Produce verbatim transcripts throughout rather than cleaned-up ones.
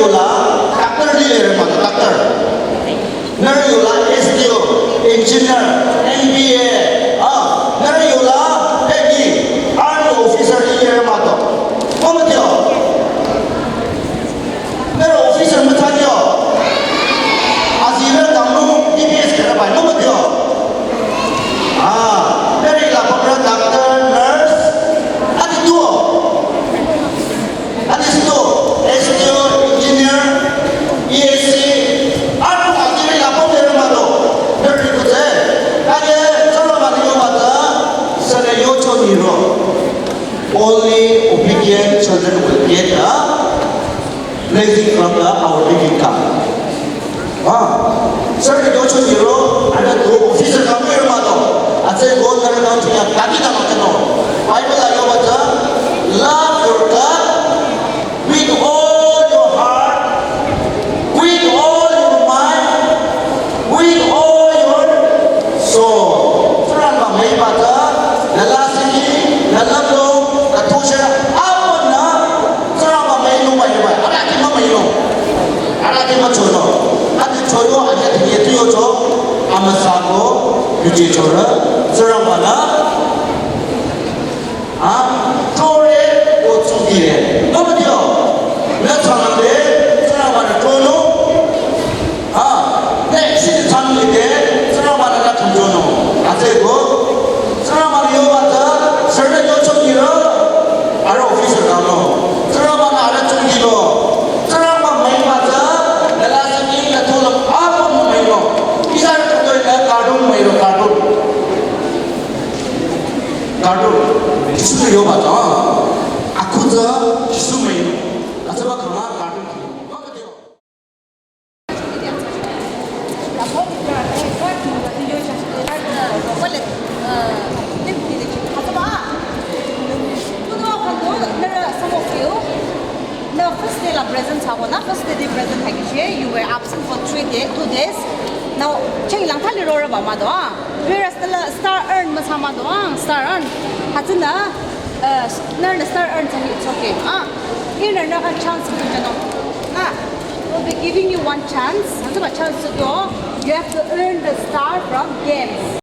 Yola, doctor lile mah, doctor. Nührü yola S D O, engineer, M B A, ah, nührü yola peki, army officer lile mah. Mama dio. Nührü officer mütsa dio. Azirü danglu D P S kera bai, mama dio. Ah, nührü la pamra doctor, nurse, adi duo. Adi sido, S D O, engineer, E S C, atu akiri la pamra mado. Nührü kutse, kage, sala mani yo mata, sala yo choni ro. Only obedient children will get a blessing from the, our living God. Ah, sir, yo choniro, ana tu officer kamu iro mato. Atse go nara kamu tuya kami na makano. Bible la yo bata, love your God with all your heart, with all your mind, with all your soul. Tsingrangba mii bata, nü lasih, nü lamlo, nü tusha, apümnü, Tsingrangba mii nung mii ba, arahkheh mah mii nung. Arahkheh mah chono. Adi choyo, adi adi yetu yocho, amüsa ko, yuje chorü, Tsingrangba nü. Ah, chore, o tsungkire. Mama dio. Nü tsangde, Tsingrangba nü chono. Ah, next time nide, Tsingrangba nü la kham chono. Atse ko, Tsingrangba nü yo bata, sir nü yo choniro, ara officer kano. Tsingrangba nü ara choniro. Tsingrangba mii bata, nü lasih nü tolo, apüm mii no. Isa kutoi nü cartoon mii no, cartoon. Cartoon. Jisu yo bata. Akhuza, Jisu mii no. Atse ba khama cartoon. Mama dio. Now, first day la present thsako, na first day di present thsakishe, you were absent for three days, two days. Now, cheng lang thali rora ba mado, ah. Whereas the la star earn müthsa mado, ah, star earn. Hütsünü, uh, nührünü star earn thsani, it's okay, ah. Ihnü nührü chance kutu jano. Ah, we'll be giving you one chance. Hütsüba chance to do. You have to earn the star from games.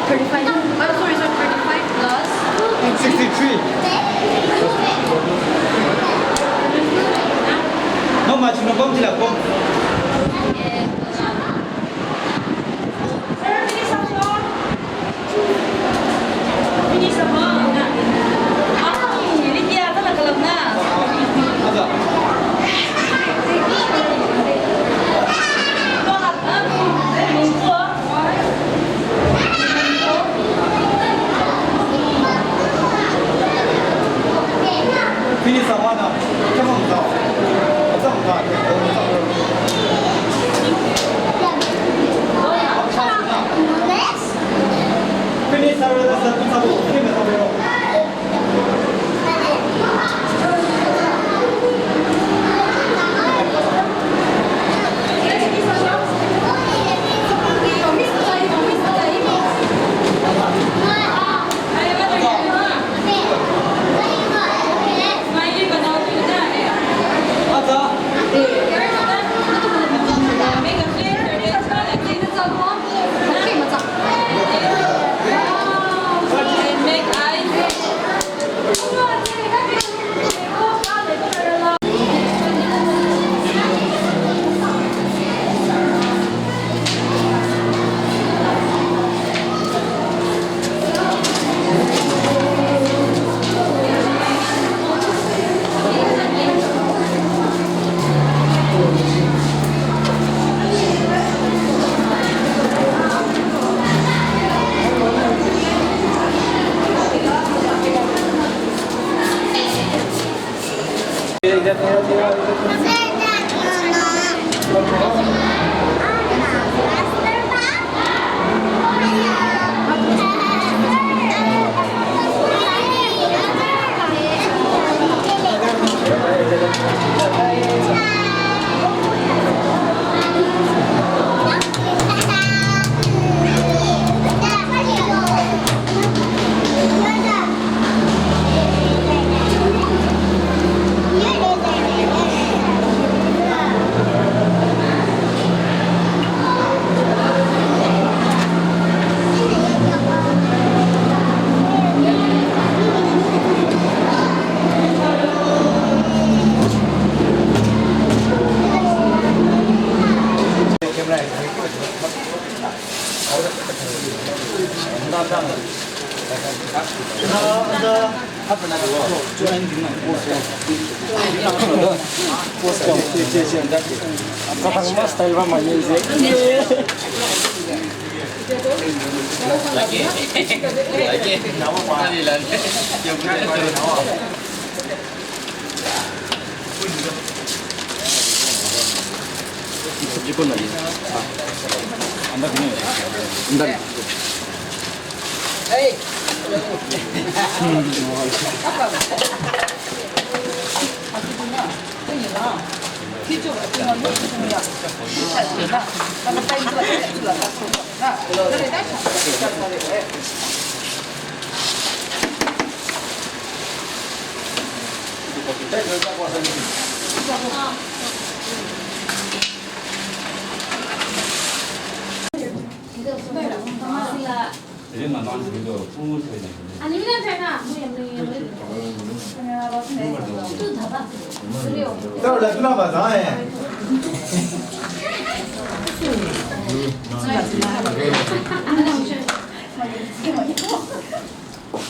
Thirty-five. Oh, sorry, sorry, thirty-five plus sixty-three. No, ma, chino, bom, chila, bom. Finish someone now. Come on, now. Come on, now. Finish someone now.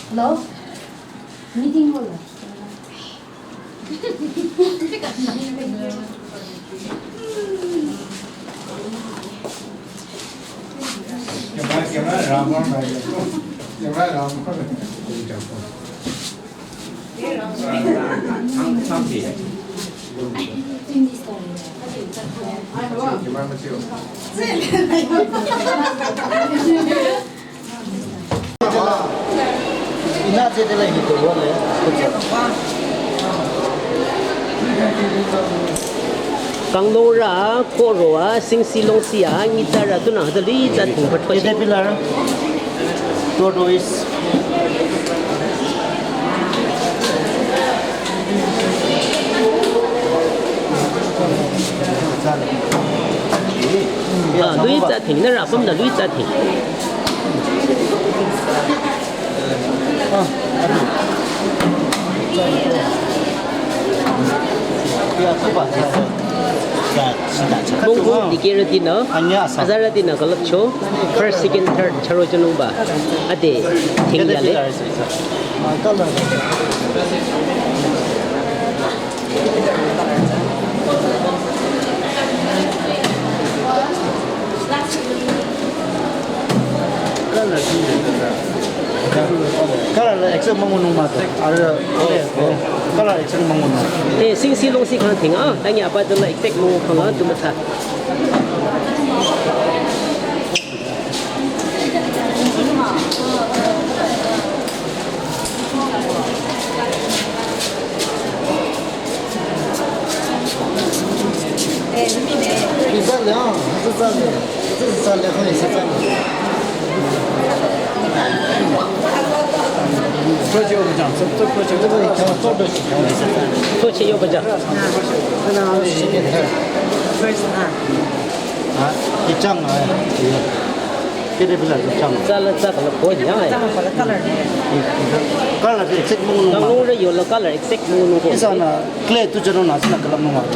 Hello? Meeting hall. Camera, camera, Ram, Ram, Ram. Camera, Ram, Ram. Kangnung rü, ko rü, singsi longsi a, nyitsarü, tunü hütsü lih tsü thing patwa. Caterpillar, tortoise. Ah, lih tsü thing, nührü apümnü lih tsü thing. Mongko dikehrütinü, azarütinü külüpcho, first, second, third, chüro chonungba, ade, thing yale. Color la exact müngunung mah to. Arüh, color exact müngunung. Eh, singsi longsi khang thing ah, tangi apa tu la exact müngu khang ah, tu mah tha. Tsala tsaka la ko ya. Color exact müngunung. Kangnung rü yola color exact müngunung ko. Ihsanü clay tu jano na sina color müngunung.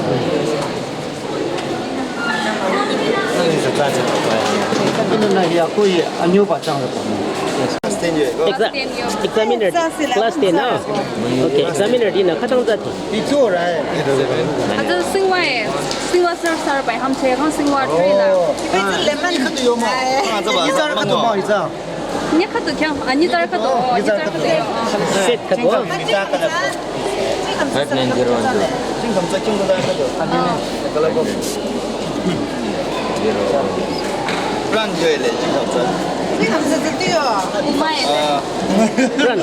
Ino na ya ko ya anyo ba chang. Exa-, examiner class ten na. Okay, examiner dinü khütang tsü thing. Hütsü singwa e, singwa sir sir bai ham che, khang singwa three la. Lemon. Ni khüdu yo ma. Ni tsara khüdu ma, ni tsara. Ni khüdu kya, ani tsara khüdu, ni tsara khüdu. Set khüdu. Five nine zero one two. Zero. Brand yoile, jingkhamtsa. Brand.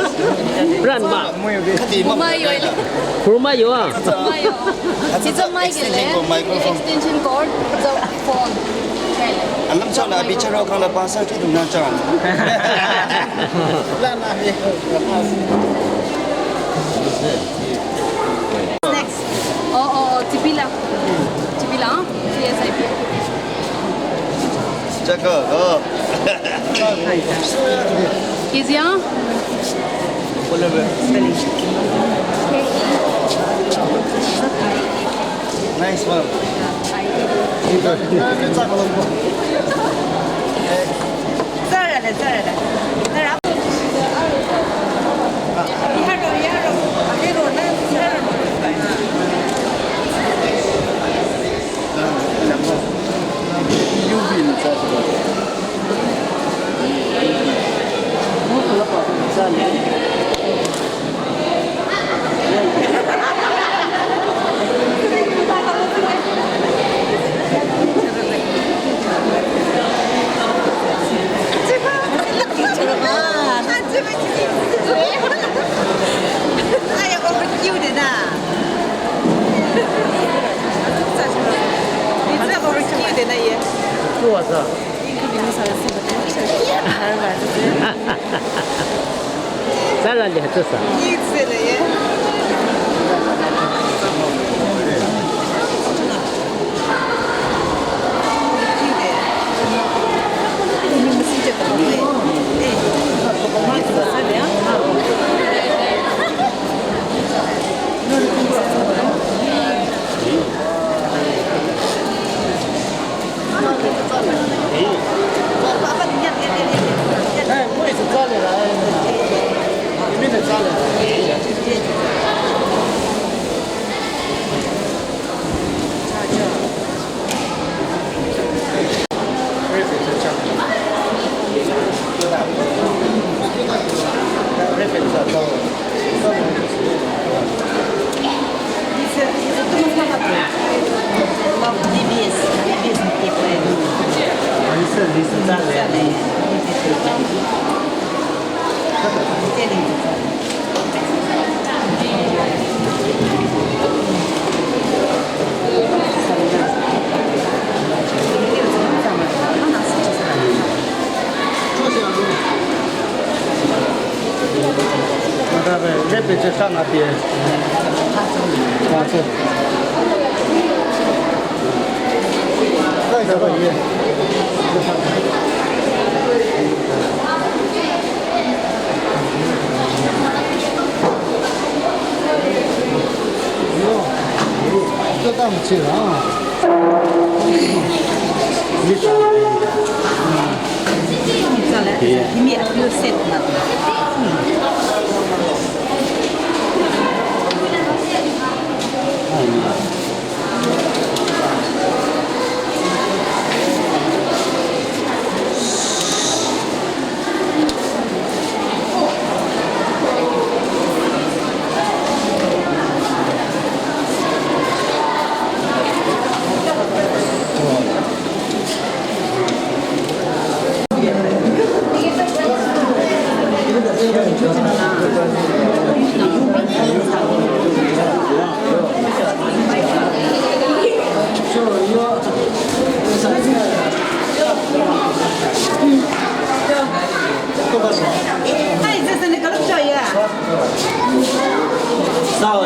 Brand ma. Khati ma. Kuruma yo a. It's a mic, extension cord, microphone. Extension cord, the phone. Anam chana bicharo kang la pasa ki duna chan. Next. Oh, oh, oh, Tibila. Tibila, huh? T S I B. Chaka, oh. Easy, huh? Spelling. Nice one. Sala lihatsa sa.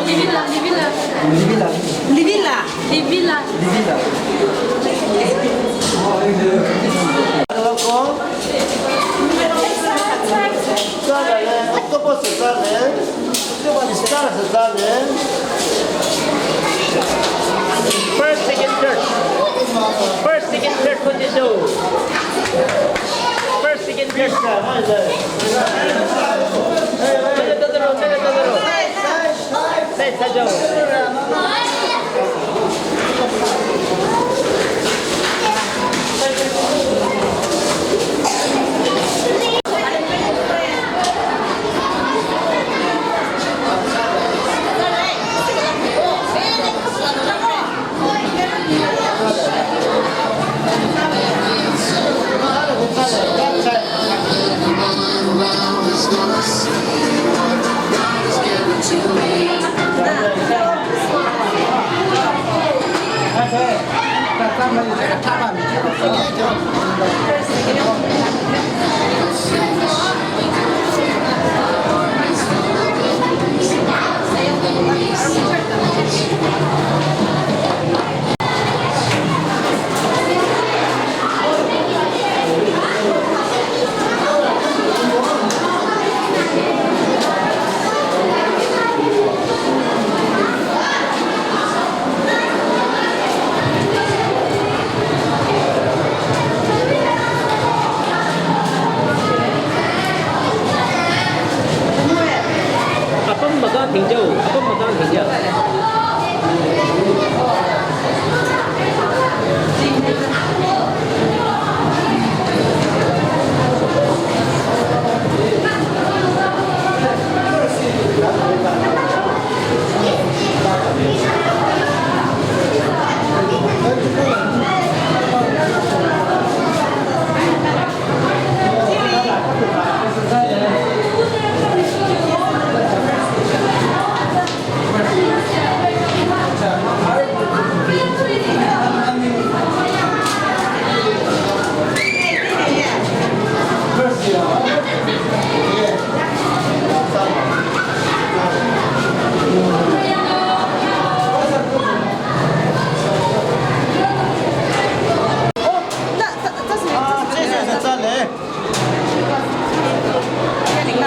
Livila, Livila. Livila. Livila. Livila. Livila. Octopus sale. Star sale. First, second, third. First, second, third, twenty-two. First, second, third. Twenty-two. Apüm maka thingjau, apüm maka thingjau.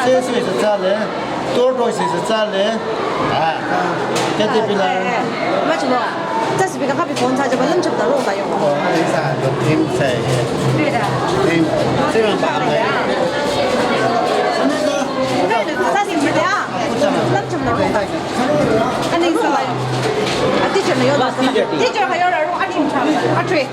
Tsü sü sü tsale. Tortoise sü tsale. Ah, caterpillar. Machmo. Tsü sü bi ka kapi phone sa jaba lam chapta ro ta yo. Oh, isa, the team say. Beta. Team. Sira ba. Tsü sü bi de a. Lam chapta ro ta. Ani sa. A teacher na yo. Class teacher. Teacher ha yo ro ani chapta. A three.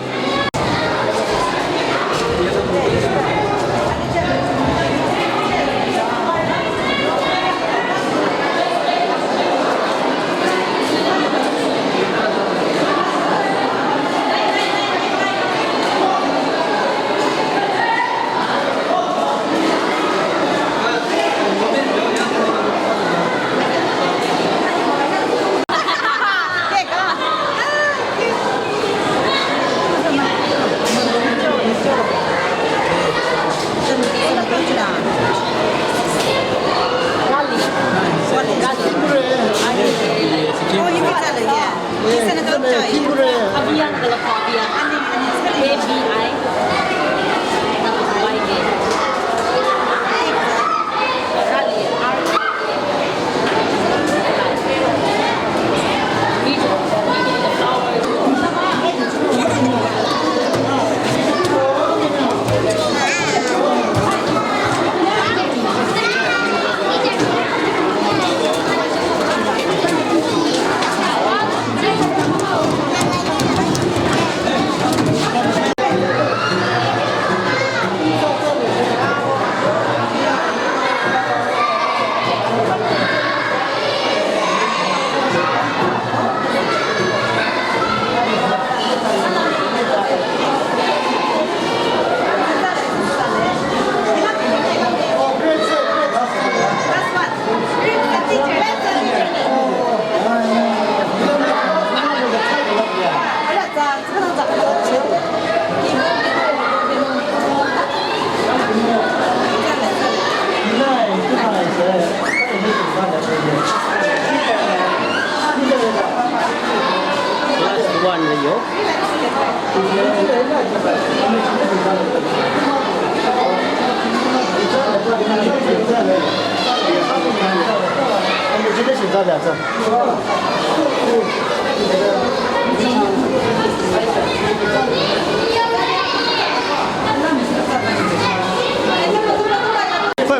Class one le yo.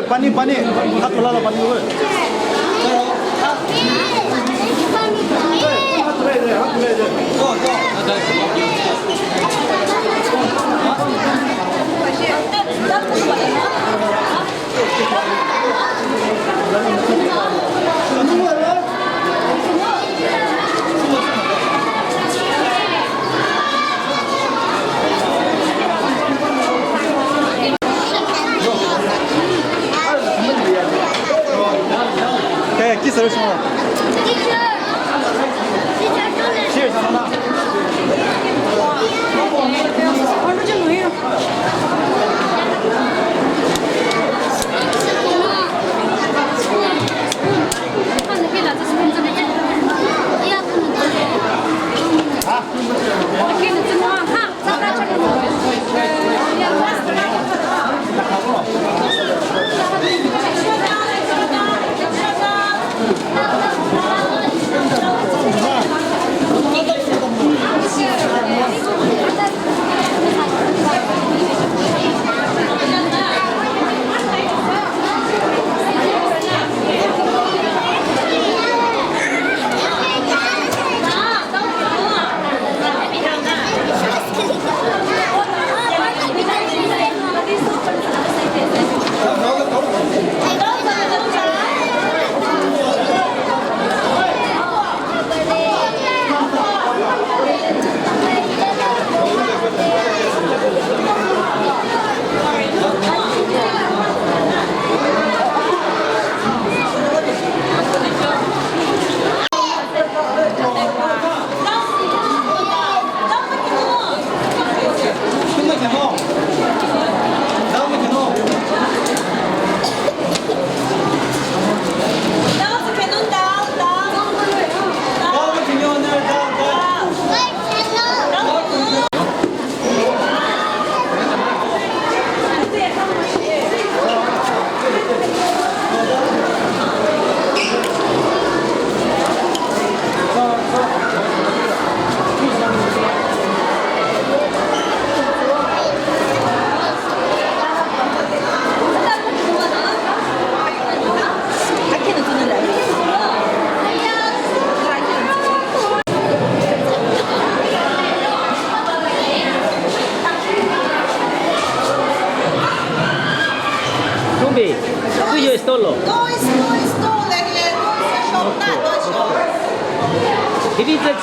Pani, pani, hath mulala pani. Hey, kiss her. Cheers, mama.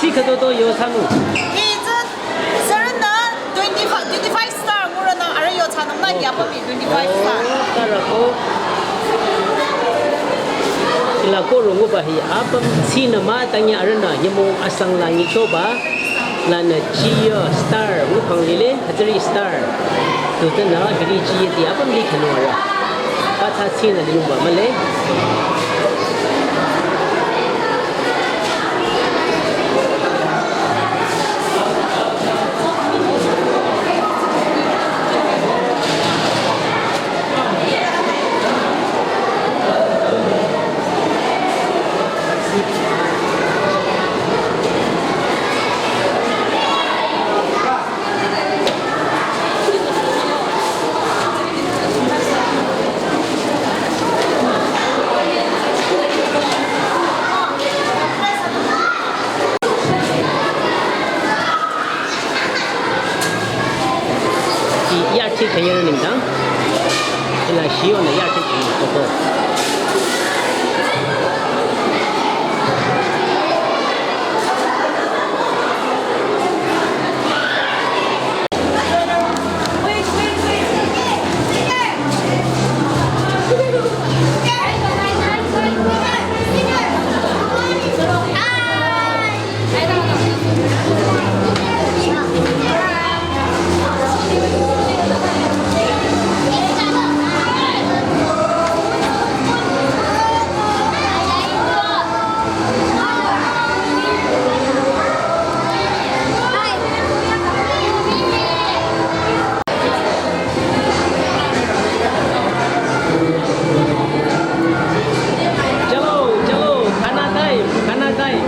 Khütoto yo thsanung. Hi tsü sürünü twenty-five, twenty-five star ngurünü arüh yo thsanung nü yapami twenty-five star. Tarako. Ila ko runguba hi apüm tsinü mah tanya arühnü yemo asang la nyichoba. Lanü chiyo star ngukhang lile, hütsüri star. Tutenü hiri chiye ti apüm li khanu arüh. Patha tsinü linungba male. Yarchik kanyar nengdang. Ila shiyonü yarchik kanyar koko. Chalo, chalo, khana time, khana time.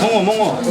Mongo, mongo.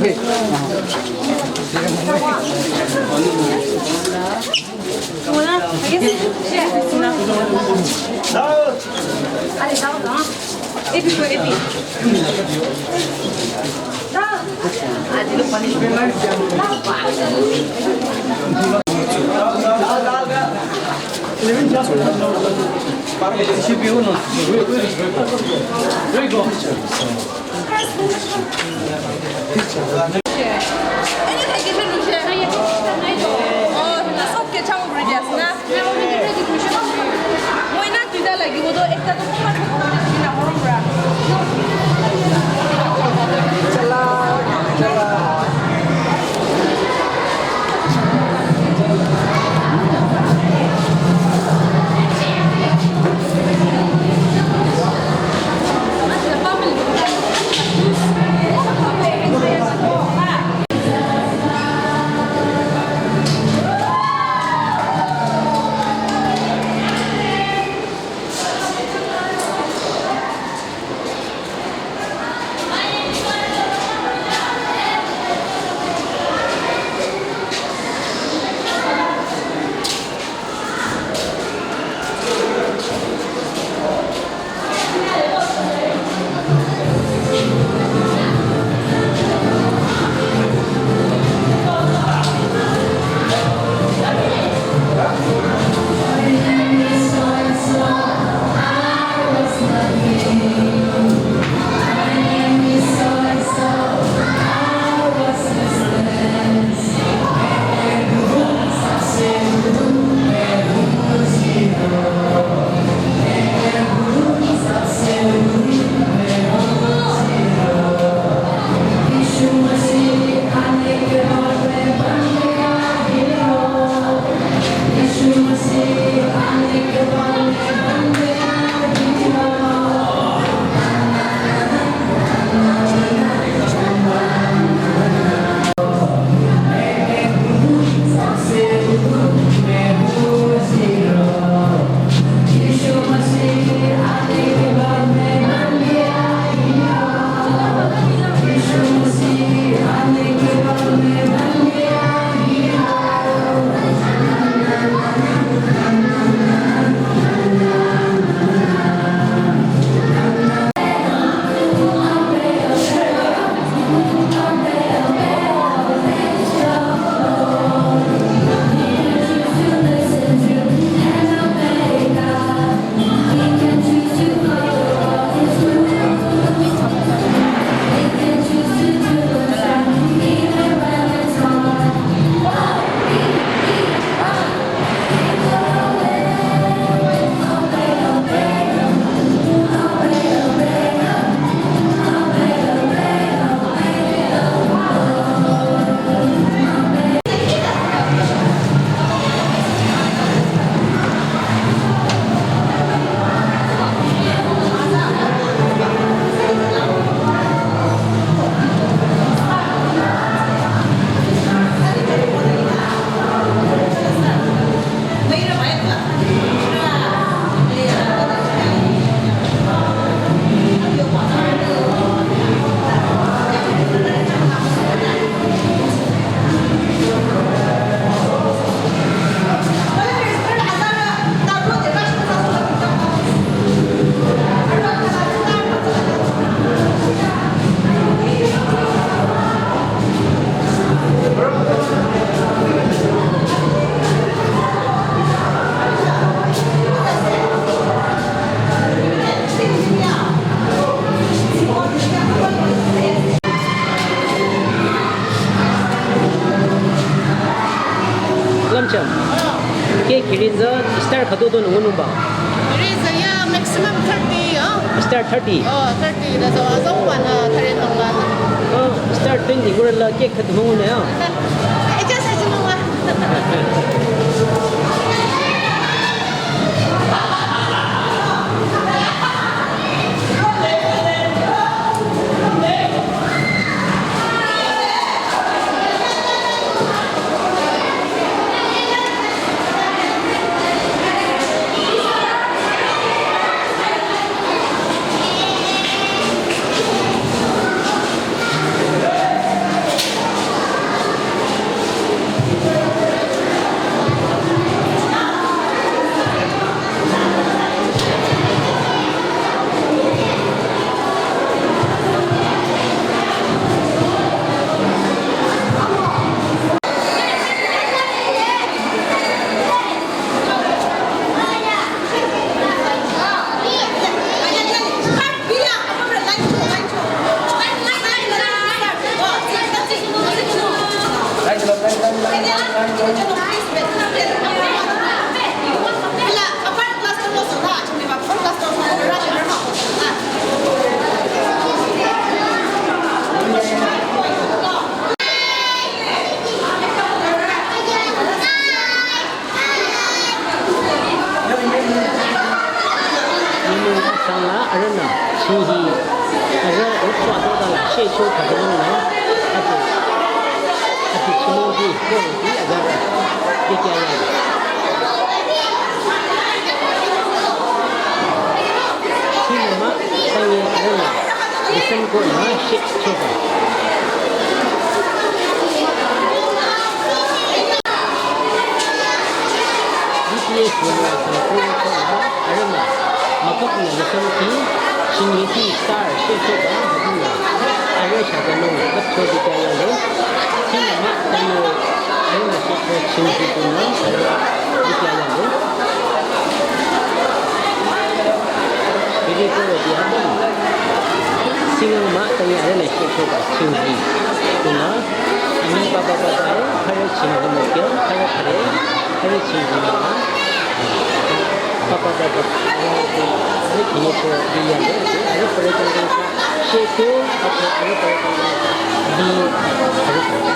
Khüdu du nungunungba. There is a, yeah, maximum thirty, oh. Star thirty. Oh, thirty. That's all. That's all one, uh, thirty nungla. Oh, star twenty. Ngurala cake khüdu nungune, oh. It just has nungla. Nyümong asang la arühnü chinghi arüh rüpsü adodala shehcho khüdunung nü ade ade chinghi ko di agarü dikya yang. Sinama tangi arühnü listen ko nü shehcho ba. B T S wala sa ko ko la arühnü makap nü listen ki chinghi star shehcho ba hüdunü arüh shaganung lüpcho dikya yale. Sinama tangi arühnü shehcho chinghi kunü arüh dikya yale. Bidi ko diya. Sinama tangi arühnü shehcho ba chinghi kunü. Ani baba baba, khare chinghi mo kyo, khare khare, khare chinghi mo na. Baba baba, khare chinghi mo kyo, di ya mo, khare khare chinghi mo, shehcho, khare khare chinghi mo, di, khare khare.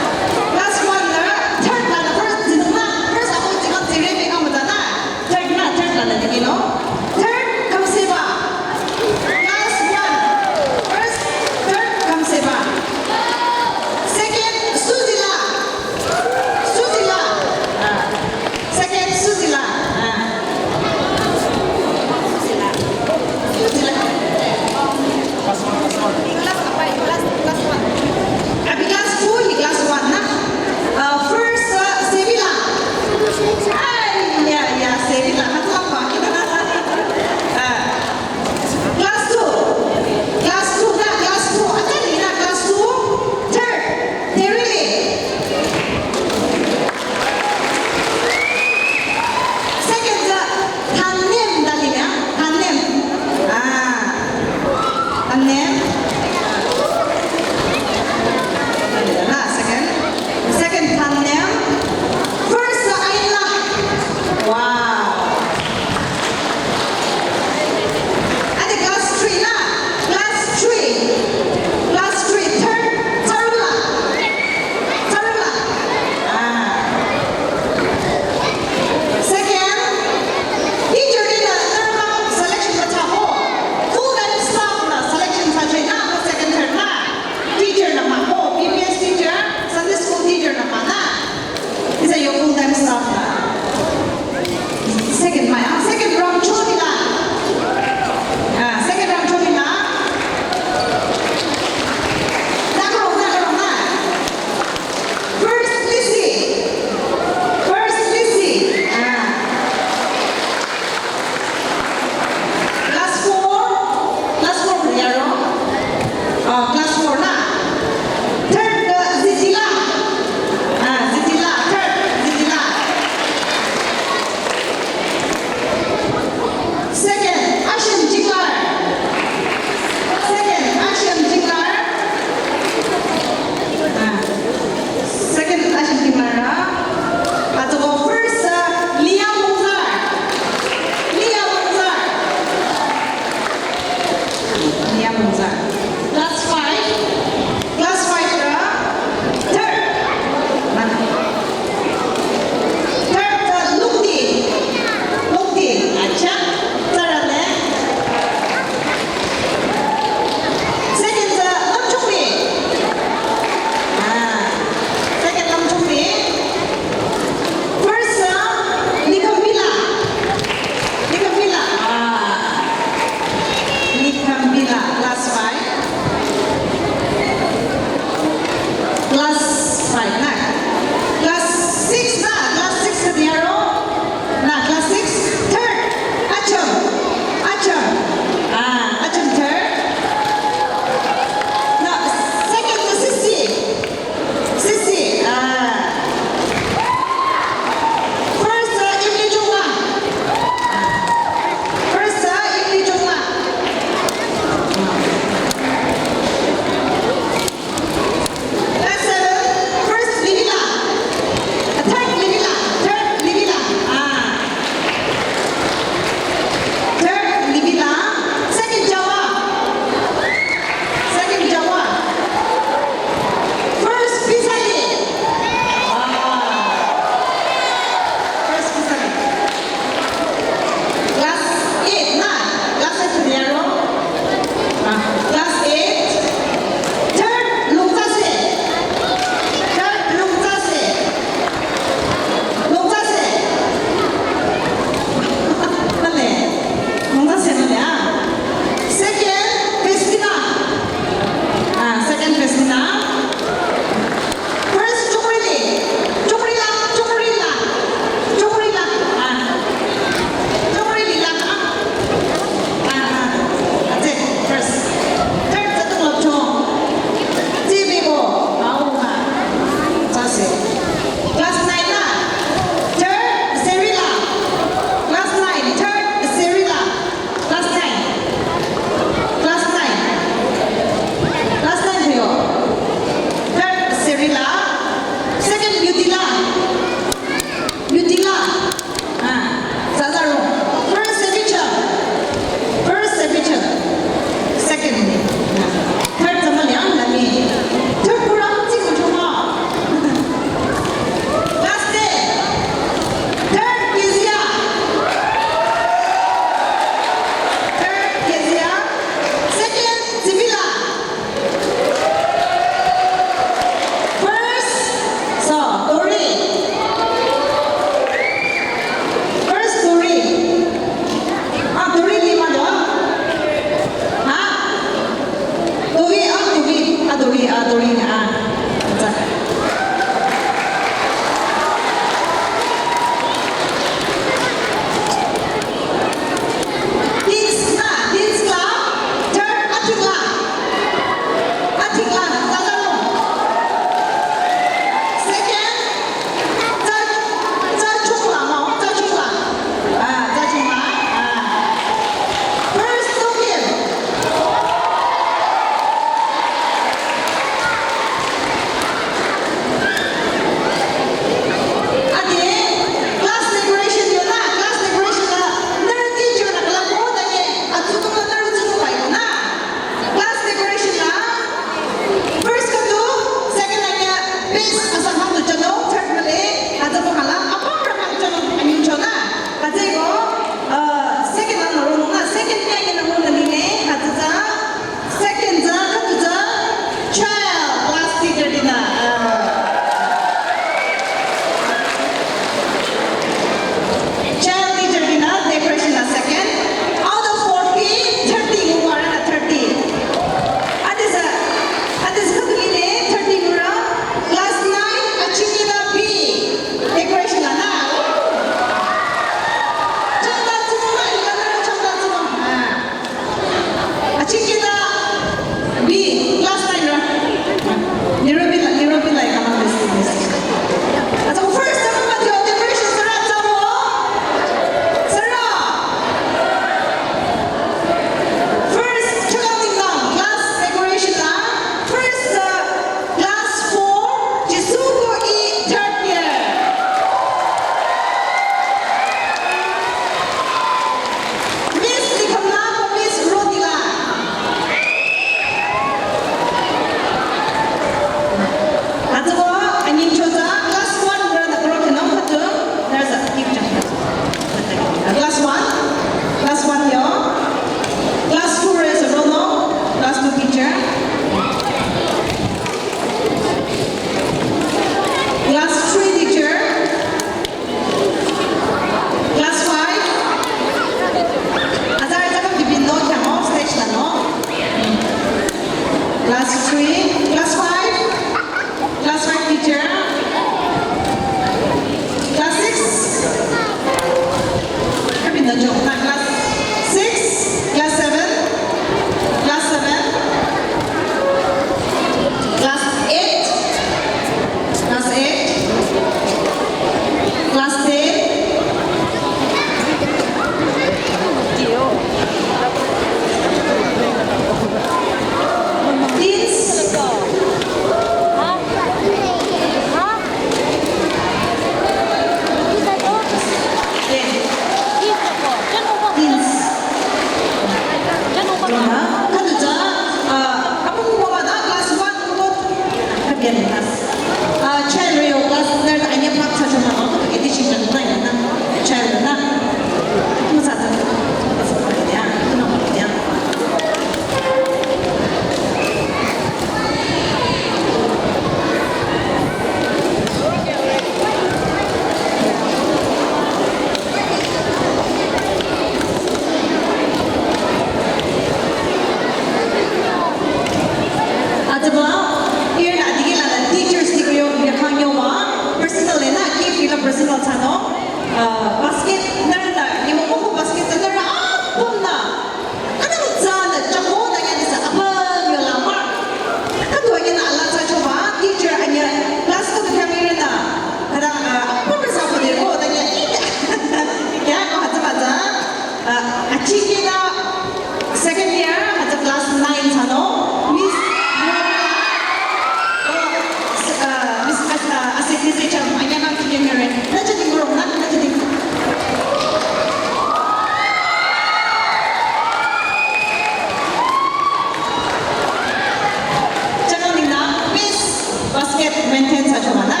Basket maintain thsachoba na.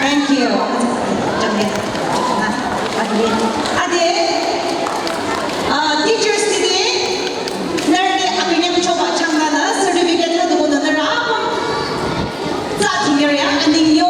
Thank you. Ade, uh, teachers today, nührü akünyang choba changlanü certificate la dukonü nührü apüm tsa thingere ya, aning